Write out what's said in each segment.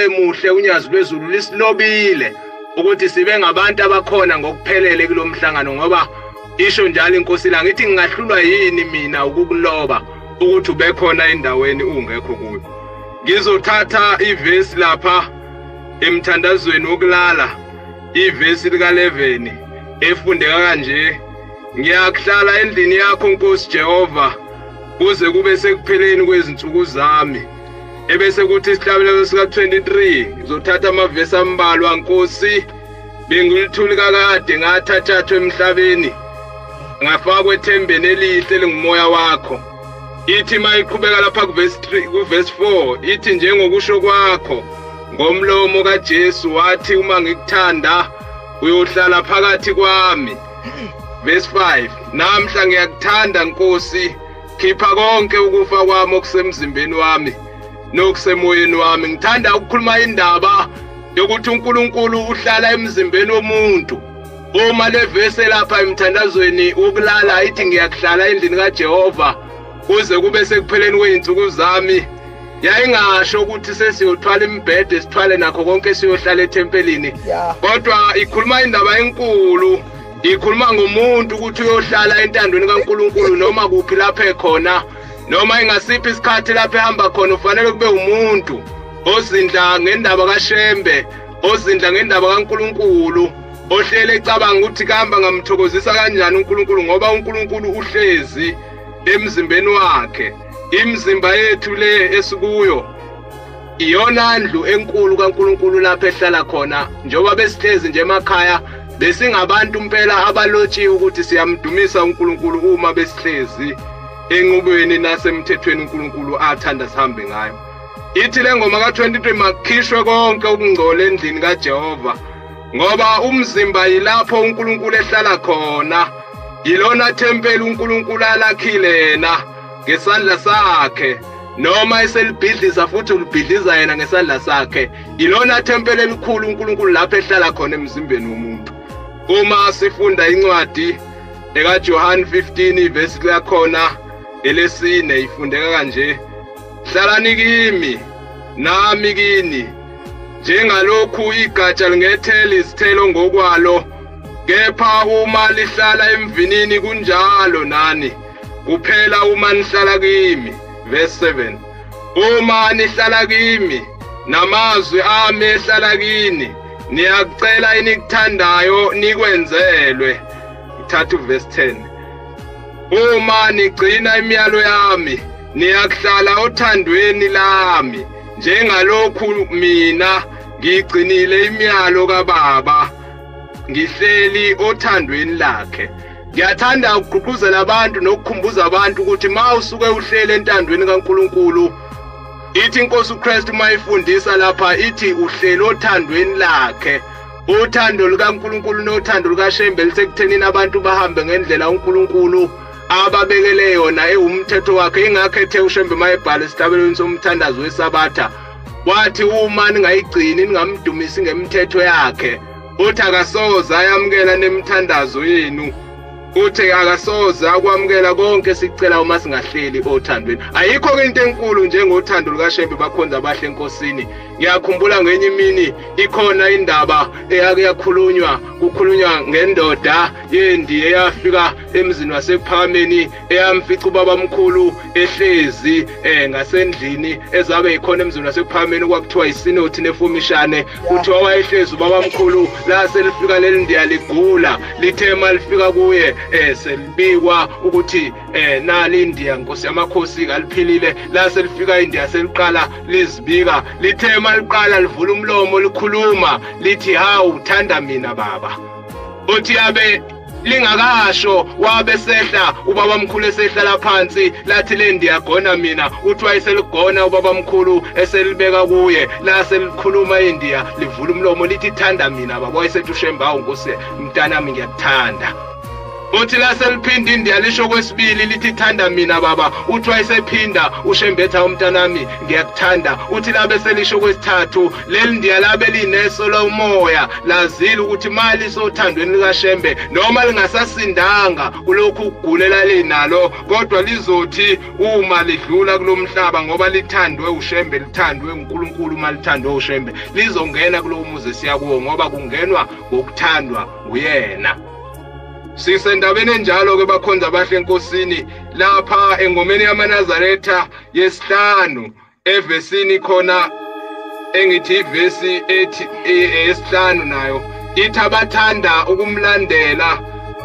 Emuhle uNyazi lwezulu lisilobile ukuthi sibe ngabantu abakhona ngokuphelele kulomhlangano, ngoba isho njalo inkosi la ngithi ngingahlulwa yini mina ukukuloba ukuthi ubekhona endaweni ungekho kuyo. Ngizothatha ivesi lapha emthandazweni wokulala, ivesi lika 11 efundeka kanje: ngiyakuhlala endlini yakho Nkosi Jehova kuze kube sekupheleni kwezinsuku zami. Ebese kuthi isihlabelelo sika 23 ngizothatha amavesi ambalwa. Nkosi, bengilithuli kakade ngathathathwa emhlabeni, ngafakwa ethembeni elihle lingumoya wakho. Ithi mayiqhubeka lapha kuverse 3 kuverse 4 ithi njengokusho kwakho ngomlomo kaJesu wathi uma ngikuthanda uyohlala phakathi kwami. Verse 5, namhla ngiyakuthanda Nkosi, khipha konke ukufa kwami okusemzimbeni wami nokusemoyeni wami. Ngithanda ukukhuluma indaba yokuthi uNkulunkulu uhlala emzimbeni womuntu. Uma le verse lapha emthandazweni wokulala ithi ngiyakuhlala endlini kaJehova kuze kube sekupheleni kwezinsuku zami, yayingasho ukuthi sesiyothwala imibhede sithwale nakho konke siyohlala ethempelini, kodwa ikhuluma indaba enkulu, ikhuluma ngomuntu ukuthi uyohlala entandweni kaNkulunkulu noma kuphi lapha ekhona, noma ingasiphi isikhathi lapha ehamba khona. Ufanele kube umuntu ozindla ngendaba kaShembe, ozindla ngendaba kaNkulunkulu, ohlele ecabanga ukuthi kamba ngamthokozisa kanjani uNkulunkulu, ngoba uNkulunkulu uhlezi emzimbeni wakhe. Imizimba yethu le esikuyo iyona ndlu enkulu kaNkulunkulu lapha ehlala khona. Njengoba besihlezi nje emakhaya besingabantu impela abalotshiwe ukuthi siyamdumisa uNkulunkulu uma besihlezi enqubweni nasemthethweni uNkulunkulu athanda sihambe ngayo. Ithi le ngoma ka-23 makukhishwe konke ukungcola endlini kaJehova, ngoba umzimba yilapho uNkulunkulu ehlala khona, yilona thempeli uNkulunkulu alakhile yena ngesandla sakhe, noma eselibhidliza futhi ulibhidliza yena ngesandla sakhe. Yilona thempeli elikhulu uNkulunkulu lapho ehlala khona emzimbeni womuntu. Uma sifunda incwadi ekaJohn 15 ivesi lakhona elesine ifundeka kanje: hlalani kimi nami kini, njengalokhu igatsha lingethela izithelo ngokwalo, kepha uma lihlala emvinini kunjalo nani kuphela uma nihlala kimi. Verse 7, uma nihlala kimi namazwi ami ehlala kini, niyakucela enikuthandayo nikwenzelwe. Thatha uverse 10, uma nigcina imiyalo yami niyakuhlala othandweni lami, njengalokhu mina ngigcinile imiyalo kaBaba ngihleli othandweni lakhe. Ngiyathanda ukugqugquzela abantu nokukhumbuza abantu ukuthi ma usuke uhlele entandweni kaNkulunkulu, ithi inkosi uKristu mayifundisa lapha ithi uhlele othandweni lakhe. Uthando lukaNkulunkulu nothando lukaShembe lisekuthenini abantu bahambe ngendlela uNkulunkulu ababekele yona ewumthetho wakhe. Ingakho ethe uShembe mayebhala esihlabelweni somthandazo weSabatha wathi uma ningayigcini ningamdumisi ngemithetho yakhe, uthi akasoze ayamukela nemithandazo yenu, uthi akasoze akwamukela konke sicela uma singahleli othandweni. Ayikho ke into enkulu njengothando lukaShembe bakhonza abahle enkosini. Ngiyakhumbula ngenye imini ikhona indaba eyake yakhulunywa, kukhulunywa ngendoda yeNdiya eyafika emzini wasePhakameni eyamfica ubabamkhulu ehlezi ngasendlini ezabe ikhona emzini wasePhakameni, kwakuthiwa isinothi nefomishane. Kuthiwa wayehlezi ubabamkhulu, la selifika leli Ndiya ligula, lithe malifika kuye selibikwa ukuthi nali iNdiya Nkosi yamakhosi kaliphilile. La selifika iNdiya seliqala lizibika, lithe maliqala livula umlomo likhuluma lithi hawu uthanda mina baba. Uthi abe lingakasho wabe sehla ubabamkhulu esehlala phansi, lathi le ndiyagona mina. Uthi wayeseligona ubabamkhulu eselibeka kuye, la selikhuluma iNdiya livula umlomo lithi thanda mina baba. Wayesethi uShembe, hawu Nkosi mntanami ngiyakuthanda. Uthi laseliphinda indiya lisho kwesibili lithi thanda mina baba. Uthi wayesephinda uShembe ethi umntanami ngiyakuthanda. Uthi labe selisho kwesithathu leli ndiya labe lineso lomoya lazile ukuthi mali sothandweni likaShembe noma lingasasindanga kulokhu ukugulela linalo, kodwa lizothi uma lidlula kulomhlaba ngoba lithandwe uShembe, lithandwe uNkulunkulu, uma lithandwe uShembe lizongena kulowo muzi esiya kuwo ngoba kungenwa ngokuthandwa nguyena. Sisendabeni enjalo ke bakhonza abahle enkosini lapha engomeni yamaNazaretha yesihlanu evesini khona engithi ivesi ethi esihlanu nayo ithi abathanda ukumlandela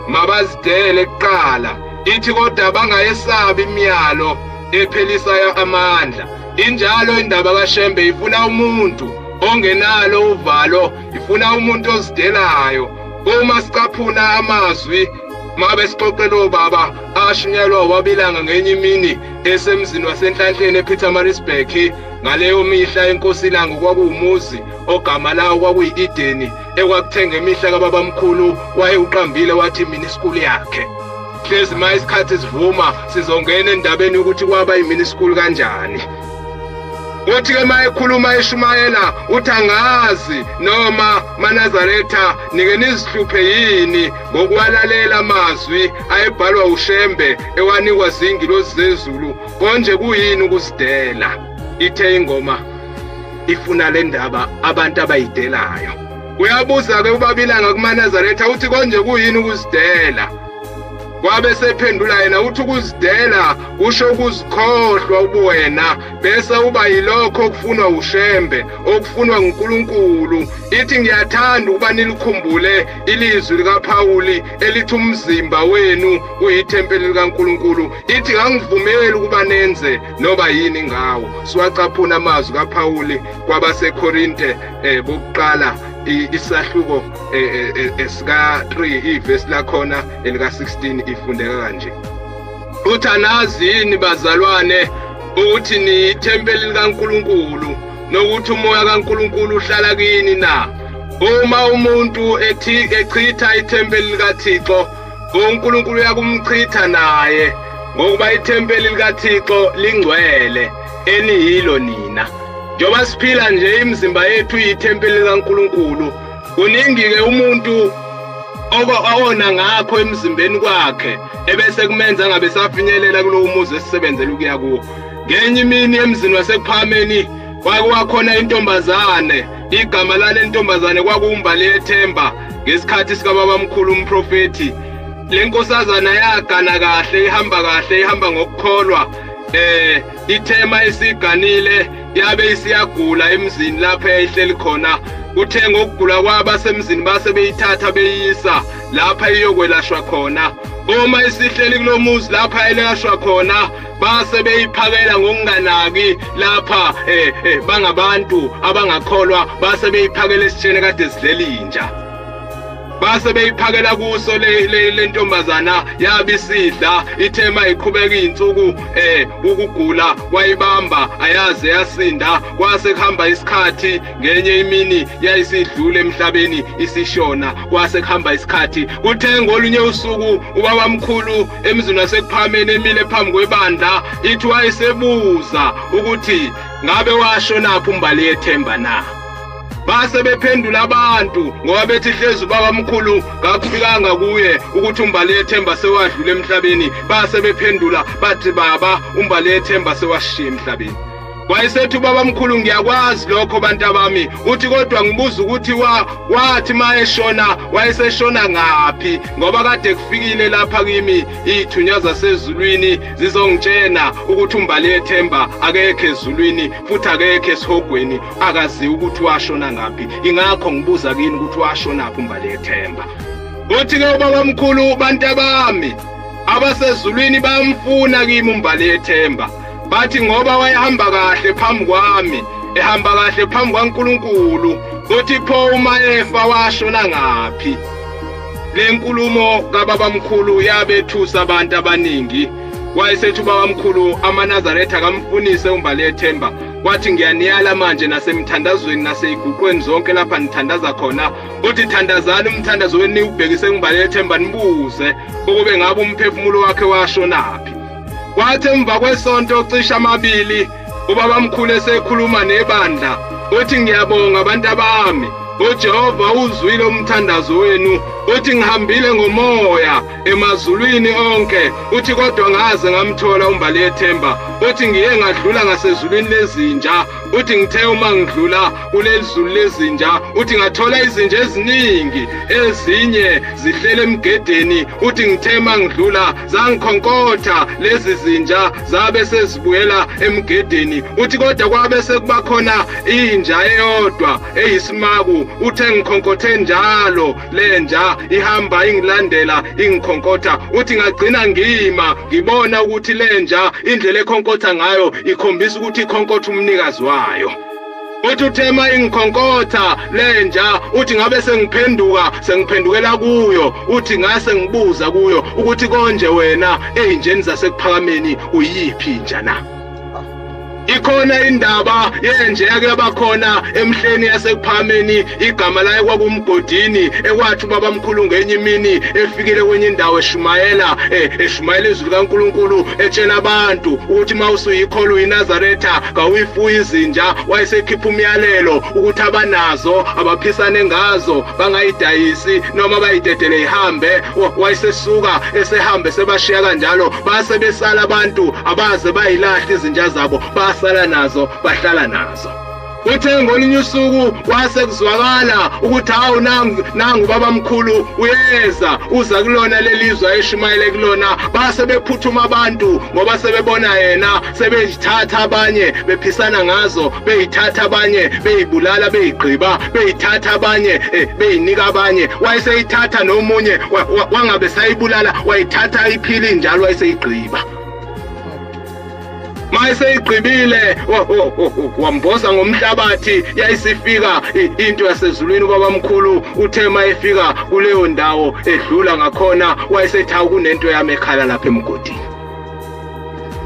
mabazidele kuqala, ithi kodwa bangayesabi imiyalo ephelisa amandla. Injalo indaba kaShembe ifuna umuntu ongenalo uvalo, ifuna umuntu ozidelayo. Uma sicaphuna amazwi mabe sixoxela obaba ashunyelwa wabilanga ngenye imini esemzini waseNhlanhleni ePietermaritzburg. Ngaleyo mihla inkosi iLanga kwakuwumuzi ogama lawo kwakuyi-Edeni, ekwakuthenga imihla kababamkhulu wayewuqambile wathi mini school yakhe. Hlezi ma isikhathi sivuma sizongena endabeni ukuthi kwaba yimini school kanjani. Uthi ke mayekhuluma eshumayela uthi angazi noma maNazaretha nike nizihluphe yini ngokuwalalela amazwi ayebhalwa uShembe ewanikwa zingilozi zezulu, konje kuyini ukuzidela? Ithe ingoma ifuna le ndaba abantu abayidelayo. Uyabuza ke ubabilanga kumaNazaretha uthi konje kuyini ukuzidela? Kwabe sephendula yena uthi ukuzidela kusho ukuzikhohlwa ubuwena bese uba yilokho okufunwa uShembe, okufunwa uNkulunkulu. Ithi ngiyathanda ukuba nilikhumbule ilizwi likaPauli elithi umzimba wenu uyithempeli likaNkulunkulu. Ithi ngangivumeli ukuba nenze noba yini ngawo. Siwacaphuna amazwi kaPauli kwabaseKorinte bokuqala isahluko esika 3 ivesi lakhona elika 16 ifundeka kanje. Uthi anazi yini bazalwane ukuthi niyithempeli likaNkulunkulu nokuthi umoya kaNkulunkulu uhlala kini na? Uma umuntu ethi echitha ithempeli likaThixo, uNkulunkulu uyakumchitha naye, ngokuba ithempeli likaThixo lingcwele eniyilo nina. Njengoba siphila nje imizimba yethu iyithempeli likaNkulunkulu, kuningi ke umuntu owona ngakho emzimbeni kwakhe ebese kumenza ngabe safinyelela kulowo muzi esisebenzela ukuya kuwo. Ngenye imini emzini waseKuphakameni kwakuwakhona intombazane, igama lale ntombazane kwakuwuMbali Yethemba ngesikhathi sikababamkhulu umprofethi. Le nkosazana yagana kahle, ihamba kahle, ihamba ngokukholwa. Ithema isiganile yabe isiyagula emzini lapha eyayihleli khona. Kuthe ngokugula kwabasemzini base beyithatha beyisa lapha iyokwelashwa khona. Uma isihleli kulomuzi lapha elashwa khona base beyiphakela ngokunganaki lapha bangabantu abangakholwa, base beyiphakela esitsheni kade sidlela inja. Base beyiphakela kuso le ntombazana yabe isidla. Ithema iqhubeka izinsuku ukugula wayibamba ayaze yasinda. Kwase kuhamba isikhathi ngenye imini yayisidlula emhlabeni isishona. Kwase kuhamba isikhathi, kuthe ngolunye usuku ubabamkhulu emzini waseKuphakameni emile phambi kwebandla ithi wayesebuza ukuthi ngabe washonaphi uMbali Yethemba na? Base bephendula abantu ngoba bethi hlezi ubabamkhulu kakufikanga kuye ukuthi uMbali Yethemba sewadlula emhlabeni. Base bephendula bathi baba uMbali Yethemba sewashiya emhlabeni. Wayesethi ubabamkhulu ngiyakwazi lokho bantu abami, uthi kodwa ngibuza ukuthi wathi mayeshona wayeseshona ngaphi, ngoba kade kufikile lapha kimi ithunya zasezulwini zizongitshena ukuthi uMbali Yethemba akekho ezulwini futhi akekho esihogweni, akazi ukuthi washona ngaphi. Ingakho ngibuza kini ukuthi washonaphi uMbali Yethemba. Uthi ke ubabamkhulu bantu abami abasezulwini bayamfuna kimi uMbali Yethemba, bathi ngoba wayehamba kahle phambi kwami, ehamba kahle phambi kwaNkulunkulu, uthi pho uma efa washona ngaphi? Le nkulumo kababamkhulu yabethusa abantu abaningi. Wayesethi ubabamkhulu amaNazaretha akamfunise uMbali Yethemba. Wathi ngiyaniyala manje nasemthandazweni naseyiguqweni zonke lapha nithandaza khona, uthi thandazani umthandazo wenu niwubhekise kuMbaliyethemba, nibuze ukube ngabe umphefumulo wakhe washonaphi. Kwathi emva kwesonto cishe amabili ubabamkhulu esekhuluma nebandla, uthi ngiyabonga abantu abami, uJehova uzwile umthandazo wenu. Uthi ngihambile ngomoya emazulwini onke, uthi kodwa ngaze ngamthola uMbaliyethemba. Uthi ngiye ngadlula ngasezulwini lezinja, uthi ngithe uma ngidlula kuleli zulu lezinja, uthi ngathola izinja eziningi, ezinye zihlele emgedeni. Uthi ngithe uma ngidlula zangikhonkotha lezi zinja, zabe sezibuyela emgedeni. Uthi kodwa kwabe sekuba khona inja eyodwa eyisimaku, uthe ngikhonkothe njalo lenja ihamba ingilandela ingikhonkotha. Uthi ngagcina ngima ngibona ukuthi lenja indlela ekhonkotha ngayo ikhombisa ukuthi ikhonkotha umnikazi wayo. Uthi uthema ingikhonkotha lenja, uthi ngabe sengiphenduka sengiphendukela kuyo. Uthi ngase ngibuza kuyo ukuthi konje wena eyinjeni zasekuphakameni uyiphi inja na? Ikhona indaba yenje yake yabakhona emhleni yasekuphakameni, igama layo kwakumgodini, ekwathi ubabamkhulu ngenye imini efikile kwenye indawo eshumayela, eshumayela izwi likaNkulunkulu, etshela abantu ukuthi mawusuyikholwa uyiNazaretha kawuyifuyi izinja. Wayesekhipha umyalelo ukuthi abanazo abaphisane ngazo, bangayidayisi noma bayidedele ihambe. Wayesesuka esehambe sebashiya kanjalo, base besala abantu abaze bayilahle izinja zabo, basala nazo bahlala nazo. Uthe ngolunye usuku kwase kuzwakala ukuthi hawu, nangu babamkhulu uyeza, uza kulona lelizwe ayeshumayele kulona. Base bephuthuma abantu ngoba sebebona yena, sebeyithatha abanye bephisana ngazo, beyithatha abanye beyibulala beyigqiba, beyithatha abanye beyinika abanye. Wayeseyithatha nomunye wangabe sayibulala, wayithatha iphili njalo wayeseyigqiba. Mayeseyigqibile wamboza ngomhlabathi, yayisifika into yasezulwini kwabamkhulu. Uthe mayefika kuleyo ndawo edlula ngakhona, wayesethi kunento yami ekhala lapha emgodini.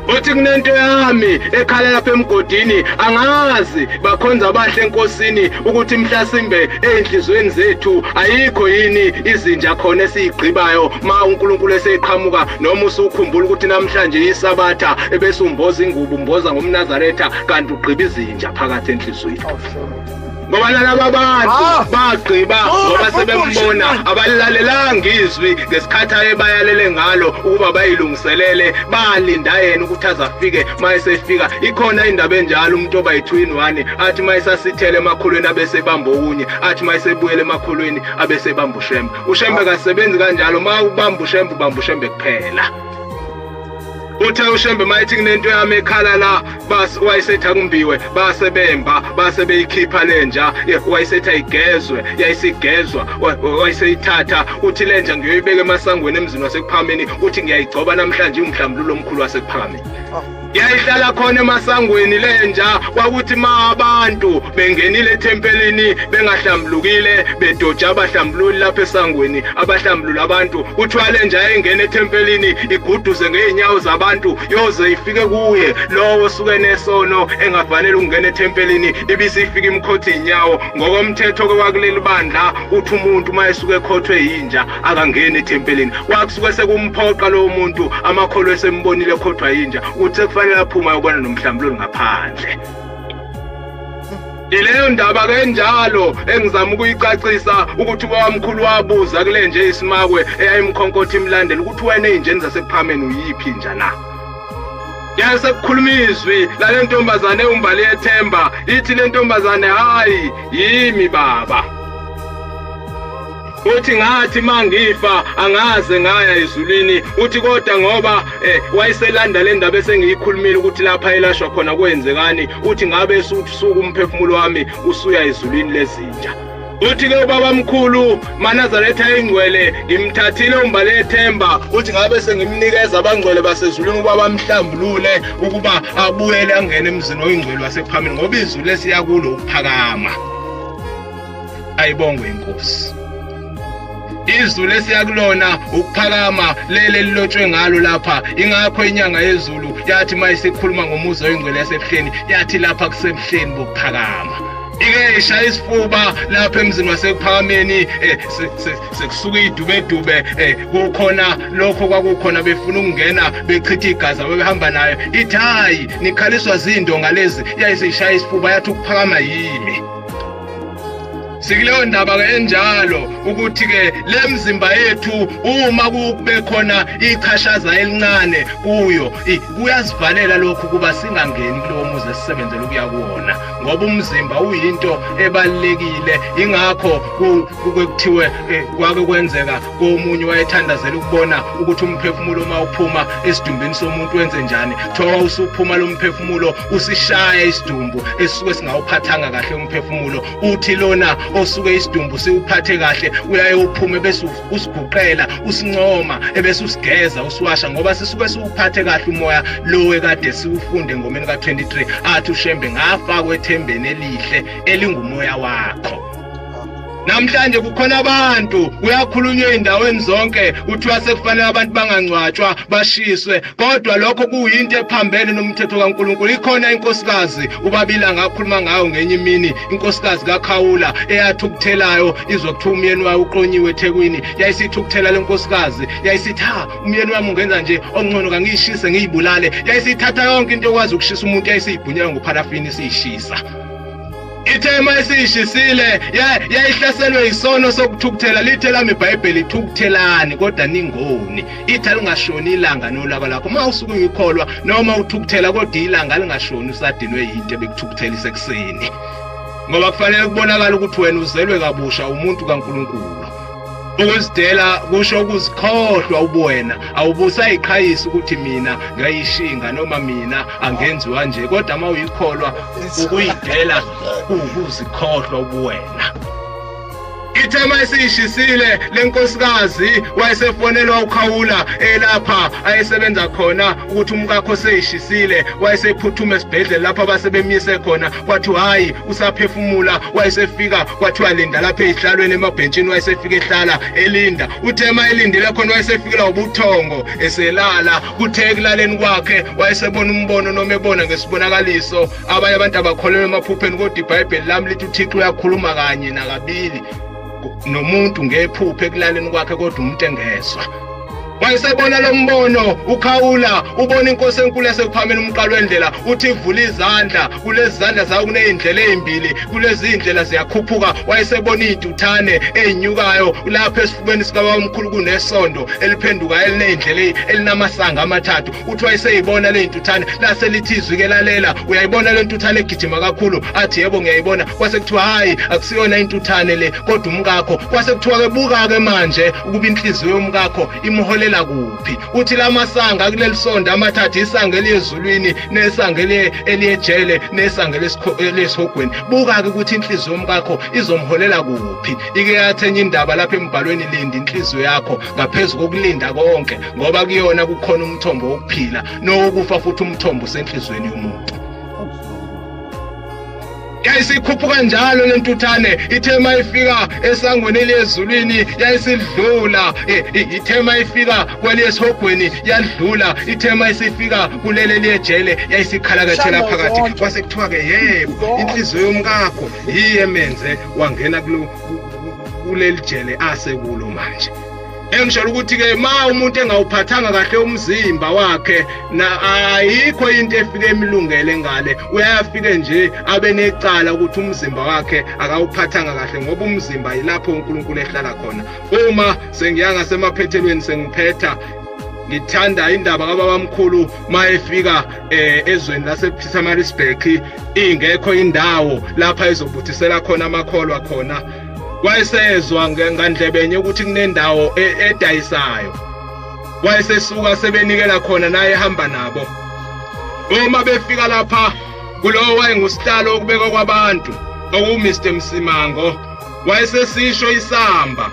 Uthi kunento yami ekhala lapha emgodini, angazi bakhonza abahle enkosini ukuthi mhlasimbe eyinhlizweni zethu ayikho yini izinja khona esiyigqibayo ma uNkulunkulu eseqhamuka, noma usukhumbula ukuthi namhlanje yisabatha ebese umboza ingubo umboza ngomNazaretha kanti ugqiba izinja phakathi enhlizweni. Ngoba laba bantu bagqiba ngoba sebembona, abalalelanga izwi ngesikhathi ayebayalele ngalo ukuba bayilungiselele, balinda yena ukuthi azafike. Mayesefika ikhona indaba enjalo, umuntu oba yi-2 in 1 athi mayesasithele emakhulweni abese ebamba okunye, athi mayesebuyele emakhulweni abese ebamba uShembe. uShembe kasebenzi kanjalo, ma ubamba uShembe ubamba uShembe kuphela. Uthe uShembe mayithi kunento yami ekhala la, bas wayesethi akumbiwe, base bemba base beyikhipha lenja, wayesethi ayigezwe, yayisigezwa, wayeseyithatha. Uthi lenja ngiyoyibeka emasangweni emzini wasekuphakameni, uthi ngiyayigcoba namhlanje umhlambululo omkhulu wasekuphakameni. Yayihlala khona emasangweni lenja, kwakuthi ma abantu bengenile ethempelini bengahlambulukile bedoja abahlambululi lapha esangweni, abahlambulula abantu. Kuthiwa lenja yayingena ethempelini iguduze ngeenyawo zabantu yoze ifike kuye lowo osuke nesono engafanele ukungena ethempelini, ibisifika imkhotha inyawo. Ngokomthetho ke wakuleli bandla uthi umuntu uma esuke ekhothwe yinja akangeni ethempelini. Kwakusuke sekumphoqa lowo muntu, amakholwa esembonile ekhothwa yinja, ukuthi sekufanele aphuma ayobona nomhlambululo ngaphandle. Ileyo ndaba kenjalo engizama ukuyicacisa ukuthi ubabamkhulu wabuza kule nje isimakwe eyayimkhonkotha imlandela ukuthi wena eyinjeni zasekuphakameni uyiphi inja na? Yasekukhuluma izwi lale ntombazane uMbaliyethemba, ithi le ntombazane hayi yimi baba. Uthi ngathi mangifa angaze ngaya ezulwini. Uthi kodwa ngoba wayeselanda le ndaba esengiyikhulumile ukuthi lapha elashwa khona kwenzekani, uthi ngabe usuku umphefumulo wami usuya ezulwini lezinja. Uthi ke ubabamkhulu maNazaretha ingcwele ngimthathile uMbaliyethemba, uthi ngabe sengimnikeza abangcwele basezulwini ukuba bamhlambulule ukuba abuyele angene emzini oyingcwele wasekuphakameni, ngoba izulu lesiya kulo ukuphakama. Ayibongwe inkosi. Izulu esiyakulona ukuphakama lele lilotshwe ngalo lapha. Ingakho inyanga yezulu yathi mayisikhuluma ngomuzi oyingcwele yasebuhleni, yathi lapha kusebuhleni bokuphakama. Ike ishaya isifuba lapha emzini wasekuphakameni, sekusuka idubedube, kukhona lokho kwakukhona befuna ukungena bechitha igazi ababehamba nayo. Ithi hayi, nikhaliswa zindonga lezi. Yayisishaya isifuba yathi ukuphakama yimi. Sikuleyo ndaba ke enjalo ukuthi ke lemzimba yethu uma kube khona ichashaza elincane kuyo kuyazivalela lokhu kuba singangeni kulowo muzi esisebenzela ukuya kuwona, ngoba umzimba uyinto ebalekile. Ingakho kuthiwe kwake kwenzeka komunye wayethandazela ukubona ukuthi umphefumulo uma uphuma esidumbini somuntu wenze njani. Kuthiwa usuphuma lo mphefumulo usishaya isidumbu esisuke singawuphathanga kahle umphefumulo. Uthi lona osuke isidumbu siwuphathe kahle uyaye uphume bese usiguqela usincoma ebese usigeza usiwasha, ngoba sisuke siwuphathe kahle umoya lo ekade siwufunde engomeni ka-23 athi uShembe ngafakwa ethembeni elihle elingumoya wakho. Namhlanje kukhona abantu kuyakhulunywa endaweni zonke kuthiwa sekufanele abantu bangangcwatshwa bashiswe, kodwa lokho kuyinto ephambene nomthetho kaNkulunkulu. Ikhona inkosikazi uBabila ngakhuluma ngayo ngenye imini, inkosikazi kaKhawula eyathukuthelayo izwa kuthiwa umyeni wayo uqonyiwe eThekwini. Yayisithukuthela lenkosikazi, yayisithi ha umyeni wami ungenza nje ongcono kangiyishise ngiyibulale. Yayisithatha yonke into ekwazi ukushisa umuntu yayisiyibhunyela ngopharafini isiyishisa. Ithema esiyishisile yayihlaselwe isono sokuthukuthela. Lithe lami iBhayibheli thukuthelani kodwa ningoni. Ithi alingashoni ilanga nolaka lakho. Uma usuke uyikholwa noma uthukuthela kodwa ilanga lingashoni usadinwe yinto ebekuthukuthelisa ekuseni, ngoba kufanele kubonakala ukuthi wena uzelwe kabusha umuntu kaNkulunkulu. Ukuzidela kusho ukuzikhohlwa ubuwena, awubusayiqhayisa ukuthi mina ngayishinga noma mina angenziwa nje, kodwa uma uyikholwa ukuyidela ukuzikhohlwa ubuwena. Ithema esiyishisile lenkosikazi wayesefonelwa uKhawula elapha ayesebenza khona ukuthi umkakho seyishisile. Wayesephuthuma esibhedlela lapho abasebemise khona, kwathiwa hayi usaphefumula. Wayesefika kwathiwa linda lapha ezihlalweni emabhentshini, wayesefika ehlala elinda. Uthema elindile khona wayesefikela ubuthongo eselala. Kuthe ekulaleni kwakhe wayesebona umbono noma ebona ngesibonakaliso. Abanye abantu abakholelwa emaphupheni, kodwa iBhayibheli lami lithi uThixo uyakhuluma kanye nakabili nomuntu ngephupho ekulaleni kwakhe, kodwa umuntu engezwa. Wayesebona lo mbono uKhawula, ubona inkosi enkulu yasekuphameni umqalo wendlela. Uthi ivula izandla, kulezi zandla zayo kuney'ndlela ey'mbili, kulezi iy'ndlela ziyakhuphuka. Wayesebona iy'ntuthane ey'nyukayo lapha esifubeni sikababamkhulu kunesondo eliphendukayo eliney'ndlela elinamasanga amathathu. Uthi wayeseyibona le ntuthane, lase lithi izwi-ke lalela, uyayibona le ntuthane egijima kakhulu? Athi yebo ngiyayibona. Kwase kuthiwa hhayi akusiyona intuthane le kodwa umkakho. Kwase kuthiwa-ke buka-ke manje ukuba inhliziyo yomkakho imholela kuphi. Uthi lamasanga kuleli sonto amathathu, isango eliyezulwini nesango eliyejele nesango eliyesihogweni. Buka-ke ukuthi inhliziyo yomkakho izomholela kuphi. Ike yathi enye indaba lapha embhalweni, linda inhliziyo yakho ngaphezu kokulinda konke, ngoba kuyona kukhona umthombo wokuphila nowokufa, futhi umthombo usenhliziyweni yomuntu. Yayisikhuphuka njalo lentuthane, ithema ifika esangweni eliyezulwini yayisidlula, ithema ifika kweliyesihogweni yadlula, ithema isifika kuleli eliyejele yayisikhalakathela phakathi. Kwase kuthiwa-ke yebo inhliziyo yomkakho yiye emenze wangena kuleli jele asekulo manje. Engisho ukuthi-ke ma umuntu engawuphathanga kahle umzimba wakhe, na ayikho into efike emlungele ngale, uyafike nje abe necala ukuthi umzimba wakhe akawuphathanga kahle, ngoba umzimba yilapho uNkulunkulu ehlala khona. Uma sengiya ngasemaphethelweni sengiphetha, ngithanda indaba kababamkhulu mayefika ezweni lasePietermaritzburg, ingekho indawo lapha ezobuthisela khona amakholwa khona. Wayesezwa ngandlebenye ukuthi kunendawo edayisayo, wayesesuka sebenikela khona naye ehamba nabo. Uma befika lapha kulowo wayengusihlalo wokubekwa kwabantu oku-Mr Msimango, wayesesisho isamba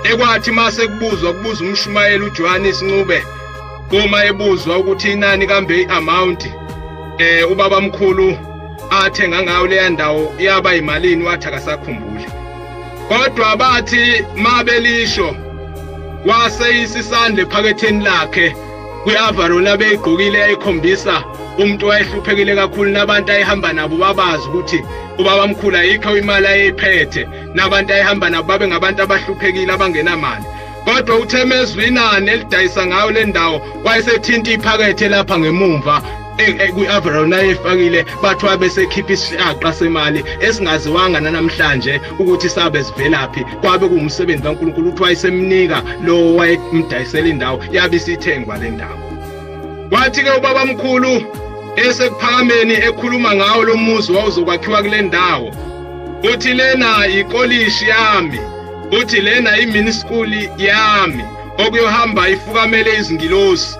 ekwathi mase kubuzwa kubuza umshumayeli uJohannes Ncube, uma ebuzwa ukuthi inani kambe i-amount ubaba mkhulu athenga ngayo leya ndawo yaba imalini, wathi akasakhumbuli. Kodwa bathi mabelisho Waseyisa isandla ephaketheni lakhe kwi-overall abeyigqokile ayikhombisa umuntu wayehluphekile kakhulu, nabantu ayihamba nabo babazi ukuthi ubaba mkhulu ayikho imali ayiphethe, nabantu ayihamba nabo babe ngabantu abahluphekile abangenamali. Kodwa uthe mezwinani elidayisa ngayo le ndawo, wayesethinta iphakethe lapha ngemumva kwi-overall ayifakile, bathiwa besekhipha ishaqa semali esingaziwanga namhlanje ukuthi sabe sivelaphi. Kwabe kuwumsebenzi kaNkulunkulu ukuthi wayesemnika lo wayemdayisela indawo, yabe isithengwa le ndawo. Kwathi-ke ubaba mkhulu esekuphakameni ekhuluma ngawo lo muzi wawuzokwakhiwa kule ndawo, uthi lena ikolishi yami, uthi lena imini school yami okuyohamba ifukamele izingilosi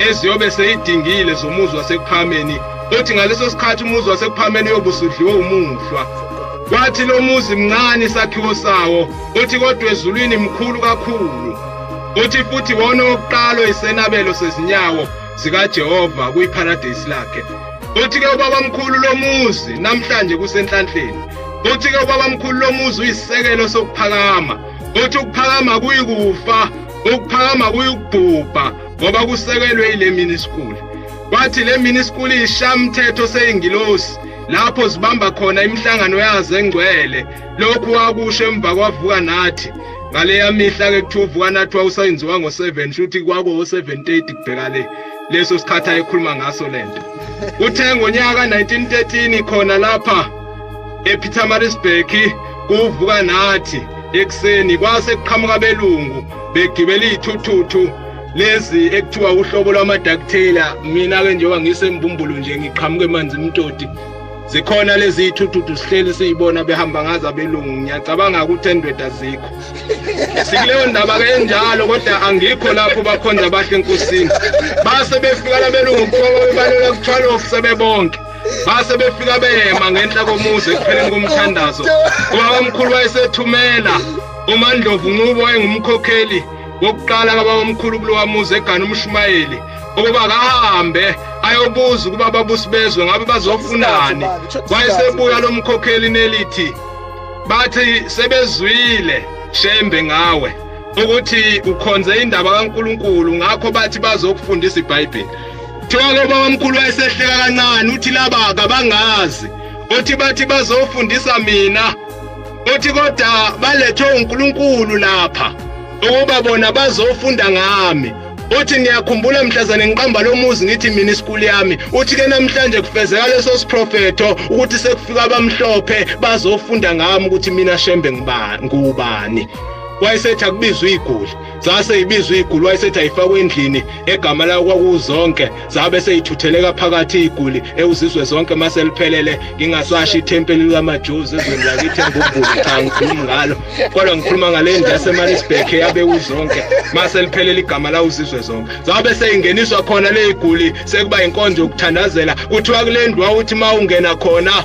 eziyobe seyidingile zomuzi wasekuphakameni. Uthi ngaleso sikhathi umuzi wasekuphakameni uyobe usudliwe umuhlwa. Kwathi lo muzi mncane isakhiwo sawo, uthi kodwa ezulwini mkhulu kakhulu. Uthi futhi wona wokuqala isenabelo sezinyawo zikaJehova kuyiparadise lakhe. Uthi ke ubaba mkhulu lomuzi namhlanje kusenhlanhleni. Uthi ke ubaba mkhulu lomuzi uyisisekelo sokuphakama. Uthi ukuphakama kuyikufa, ukuphakama kuyukubhubha, ngoba kusekelwe ile mini school. Kwathi le mini school ishamthetho seyingilosi lapho zibamba khona imihlangano yazo engcwele. Lokhu wakusho emva kwavuka nathi ngaleya mihla ke kuthiwa uvuka nathi wawusayenziwa ngo-7, shuthi kwako 7:30 kubheka le leso sikhathi ayekhuluma ngaso lento. Uthe ngonyaka 1913 khona lapha ePietermaritzburg kuvuka nathi ekuseni, kwase kuqhamuka belungu begibela izithuthuthu lezi ekuthiwa uhlobo lwama-ducktail. Mina ke njengoba ngisembumbulu nje ngiqhamuka emanzi imtoti, zikhona lezi zithuthuthu sihleli siyibona behamba ngazo abelungu. Ngiyacabanga ukuthi endoda zikho sikuleyo ndaba ke enjalo, kodwa angikho lapho bakhonza bahle enkosini. Base befika labelungu kuthiwa babebalelwa ku-12 sebebonke, base befika beyema ngenhla komuzi ekupheleni komthandazo. Ubaba mkhulu wayesethumela uMandlovu Ncube wayengumkhokheli wokuqala kababa mkhulu kulowa muzi egana umshumayeli ukuba kahambe ayobuza ukuba ababusi bezwe ngabe bazofunani. Wayesebuya lo mkhokheli nelithi bathi sebezwile Shembe ngawe ukuthi ukhonze indaba kaNkulunkulu, ngakho bathi bazokufundisa iBhayibheli. Kuthiwa ke ubaba mkhulu wayesehleka kancane, uthi laba kabangazi, uthi bathi bazofundisa mina, uthi kodwa balethwe uNkulunkulu lapha ukuba bona bazofunda ngami. Uthi ngiyakhumbula mhlazane ngiqamba lo muzi ngithi mina isikuli yami. Uthi ke namhlanje kufezeka leso siprofetho ukuthi sekufika abamhlophe bazofunda ngami ukuthi mina Shembe ngubani. Wayesethi akubizwe iguli, zase ibizwe iguli, wayesethi ayifakwe endlini egama layo kwakuzonke, zabe seyithutheleka phakathi iguli ewuzizwe zonke mase liphelele. Ngingasasho ithempeli likaMajuzi ezweni lakithi eMbumbulu, cha ngikhuluma ngalo, kodwa ngikhuluma ngale ndlu yaseMaritzburg eyabe uzonke mase liphelele igama lawo uzizwe zonke. Zabe seyingeniswa khona le iguli, sekuba inkonzo yokuthandazela. Kuthiwa kule ndlu wawuthi uma ungena khona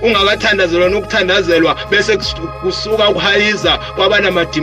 ungakathandazelwa nokuthandazelwa, bese kusuka ukuhayiza kwabanamadimoni,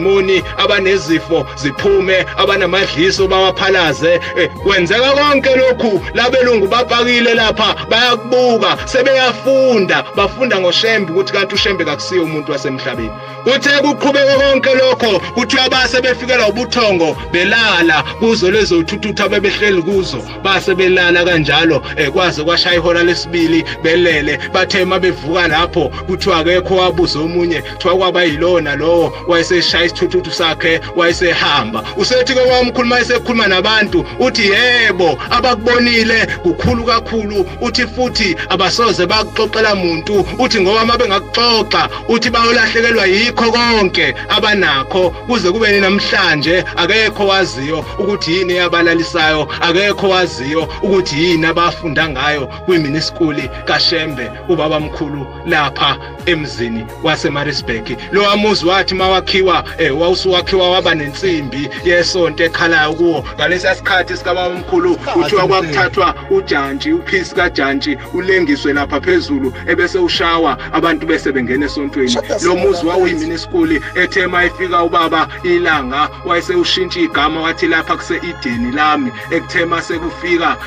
abanezifo ziphume, abanamadliso bawaphalaze. Kwenzeka konke lokhu labelungu bapakile lapha bayakubuka, sebeyafunda, bafunda ngoShembe ukuthi kanti uShembe kakusiyo umuntu wasemhlabeni. Uthe kuqhubeka konke lokho, kuthiwa base befikela ubuthongo belala kuzo lezo thuthuthu abebehleli kuzo, base belala kanjalo kwaze kwashaya ihora lesibili belele. Bathe mabevuka lapho kuthiwa akekho wabuza omunye, kuthiwa kwaba yilona lowo wayeseshaya isithuthuthu sakhe wayesehamba. Usethi ke wamkhuluma esekhuluma nabantu, uthi yebo abakubonile kukhulu kakhulu, uthi futhi abasoze bakuxoxela muntu, uthi ngoba mabengakuxoxa uthi bayolahlekelwa yikho konke abanakho kuze kube namhlanje. Akekho waziyo ukuthi yini eyabalalisayo, akekho waziyo ukuthi yini abafunda ngayo kwimini school kaShembe ubaba mkhulu lapha emzini waseMaritzburg. Lo muzi wathi mawakhiwa wawusuwakhiwa waba nensimbi yesonto ekhalayo kuwo. Ngalesa sikhathi sikababa mkhulu kuthiwa kwakuthathwa ujantshi, uphisi kajantshi ulengiswe lapha phezulu ebese ushawa, abantu bese bengena esontweni. Lo muzi wawuyimini school ethe mayifika ubaba ilanga wayesewushintsha igama wathi lapha kuse Edeni lami. Ekuthe mase kufika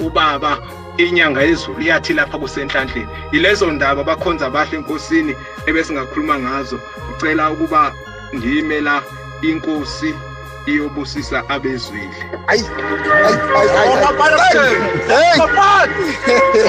ubaba inyanga yezulu yathi lapha kusenhlanhleni. Ilezo ndaba bakhonza bahle enkosini ebesingakhuluma ngazo. Ngicela ukuba ngime la, inkosi iyobusisa abezwile. Ay, ay, ay, ay, ay. Hey!